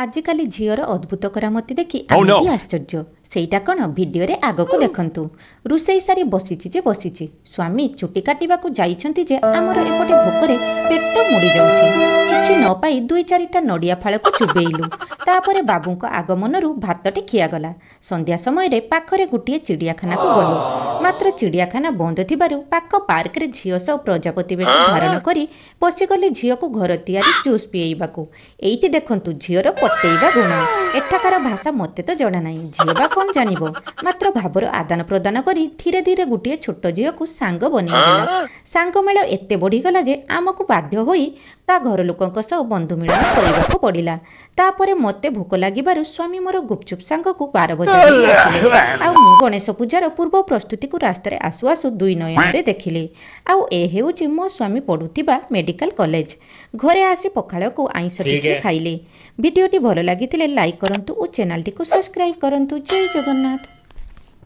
ଆଜିକାଲି ଝିଅର ଅଦ୍ଭୁତ କରାମତି ଦେଖି Oh ଆମେ no! ବି ଆଶ୍ଚର୍ଯ୍ୟ। ସେଇଟା କ'ଣ, ଭିଡ଼ିଓରେ ଆଗକୁ ଦେଖନ୍ତୁ। ରୋଷେଇ ସାରି ବସିଛି ଯେ ବସିଛି, ସ୍ୱାମୀ ଚୁଟି କାଟିବାକୁ ଯାଇଛନ୍ତି ଯେ ଆମର ଏପଟେ ଭୋକରେ ପେଟ ମୋଡ଼ି ଯାଉଛି। କିଛି ନ ପାଇ ଦୁଇ ଚାରିଟା ନଡ଼ିଆ ଫାଳକୁ ଚୋବେଇଲୁ। ତାପରେ ବାବୁଙ୍କ ଆଗମନରୁ ଭାତଟି ଖିଆଗଲା। ସନ୍ଧ୍ୟା ସମୟରେ ପାଖରେ ଗୋଟିଏ ଚିଡ଼ିଆଖାନାକୁ ଗଲୁ। ମାତ୍ର ଚିଡ଼ିଆଖାନା ବନ୍ଦ ଥିବାରୁ ପାଖ ପାର୍କରେ ଝିଅ ସହ ପ୍ରଜାପତି ବେଶ ଧାରଣ କରି ବସିଗଲି ଝିଅକୁ ଘର ତିଆରି ଜୁସ୍ ପିଏଇବାକୁ। ଏଇଠି ଦେଖନ୍ତୁ ଝିଅର ପଟେଇବା ଗୁଣ। ଏଠାକାର ଭାଷା ମୋତେ ତ ଜଣା ନାହିଁ, ଝିଅ ବା କ'ଣ ଜାଣିବ? ମାତ୍ର ଭାବର ଆଦାନ ପ୍ରଦାନ କରି ଧୀରେ ଧୀରେ ଗୋଟିଏ ଛୋଟ ଝିଅକୁ ସାଙ୍ଗ ବନେଇ ଦେଲା। ସାଙ୍ଗ ମେଳ ଏତେ ବଢ଼ିଗଲା ଯେ ଆମକୁ ବାଧ୍ୟ ହୋଇ ତା ଘର ଲୋକଙ୍କ ସହ ବନ୍ଧୁ ମିଳନ କରିବାକୁ ପଡ଼ିଲା। ତାପରେ ମୋତେ ଭୋକ ଲାଗିବାରୁ ସ୍ୱାମୀ ମୋର ଗୁପଚୁପ୍ ସାଙ୍ଗକୁ 12 ବଜା ଧରି ଆସିଲେ। ଆଉ ମୁଁ ଗଣେଶ ପୂଜାର ପୂର୍ବ ପ୍ରସ୍ତୁତିକୁ ରାସ୍ତାରେ ଆସୁ ଆସୁ ଦୁଇ ନୟନରେ ଦେଖିଲି। ଆଉ ଏ ହେଉଛି ମୋ ସ୍ୱାମୀ ପଢ଼ୁଥିବା ମେଡିକାଲ କଲେଜ। ଘରେ ଆସି ପଖାଳକୁ ଆଇଁଷ ठीक ଟିକେ है। ଖାଇଲି। ଭିଡ଼ିଓଟି ଭଲ ଲାଗିଥିଲେ ଲାଇକ୍ କରନ୍ତୁ ଓ ଚ୍ୟାନେଲଟିକୁ ସବସ୍କ୍ରାଇବ୍ କରନ୍ତୁ। ଜୟ ଜଗନ୍ନାଥ।